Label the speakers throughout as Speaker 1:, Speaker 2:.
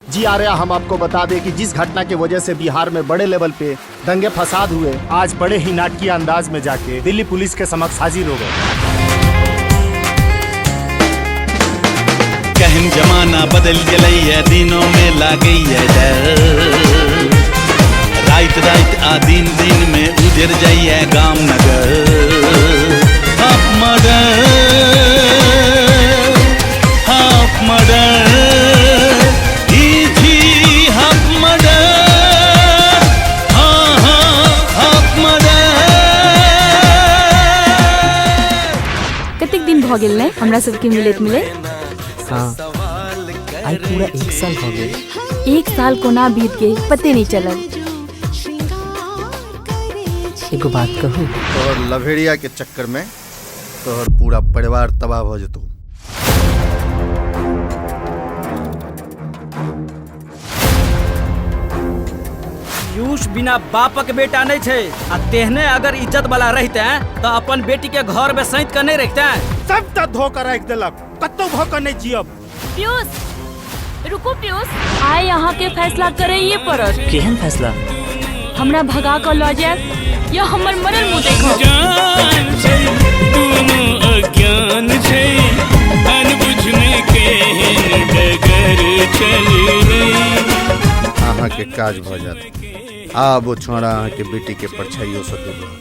Speaker 1: जी आर्या, हम आपको बता दें कि जिस घटना की वजह से बिहार में बड़े लेवल पे दंगे फसाद हुए, आज बड़े ही नाटकीय अंदाज में जाके दिल्ली पुलिस के समक्ष हाजिर हो गए।
Speaker 2: केहन जमाना बदल गेलैया, दिनों में लागैया डर। राति राति आ दिन दिन में उजड़ जाइए गाम नगर। हाफ मर्डर, हाफ मर्डर, ई छी हाफ मर्डर, हाँ हाँ हाफ मर्डर।
Speaker 3: कतेक दिन भऽ गेल ने हमरा सबके मिलैत मिलैत?
Speaker 4: हाँ, आइ पूरा 1 साल भऽ गेल।
Speaker 3: 1 साल कोना बीत गेल पते नहीं चलल।
Speaker 4: एगो बात कहू?
Speaker 5: तोहर लभेरिया के चक्कर में तोहर पूरा परिवार तबाह भ जेतौ।
Speaker 6: पीयूष बिना बापक बेटा नहीं छै आ तेहने अगर इज्जत वाला रहिते तो अपन बेटी के घर में सैंत के नहीं रखते।
Speaker 1: सब त धोकर राखि देलक, कतौ भऽ के नहीं जियब।
Speaker 3: पीयूष रुकू, पीयूष आइ अहाँ के फैसला करैये पड़त।
Speaker 4: केहन फैसला?
Speaker 3: हमरा भगा कऽ लऽ जायब या हमर मरल मुँह देखब?
Speaker 7: जान छै दुनू अज्ञान छै, अनबुझ में केहन डगर चललै।
Speaker 5: अहाँ के काज भऽ जायत। आब ओ छौड़ा अहाँ के बेटी के परछाइयो से दूर रहत।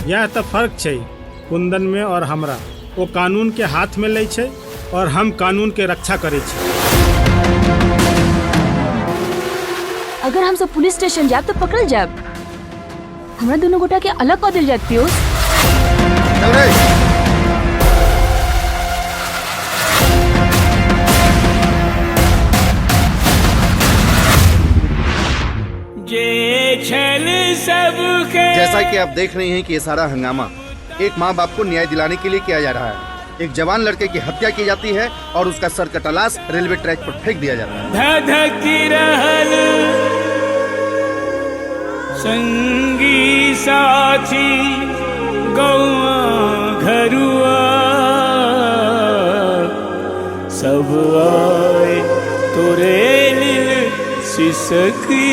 Speaker 8: यह तो फर्क छै कुंदन में और हमरा। वो कानून के हाथ में लै छै और हम कानून के रक्षा करै छी।
Speaker 3: अगर हम सब पुलिस स्टेशन जायब तो पकड़ल जायब। हमरा दोनों गोटा के अलग कऽ देल जायत पीयूष।
Speaker 5: चल रे।
Speaker 7: जे छल सबके।
Speaker 5: जैसा कि आप देख रहे हैं कि ये सारा हंगामा एक माँ बाप को न्याय दिलाने के लिए किया जा रहा है। एक जवान लड़के की हत्या की जाती है और उसका सर कटा लाश रेलवे ट्रैक पर फेंक दिया जाता है।
Speaker 7: धधकी रहल संगी साथी गौआ घरुआ, सब आए तोरे लिल सिसकी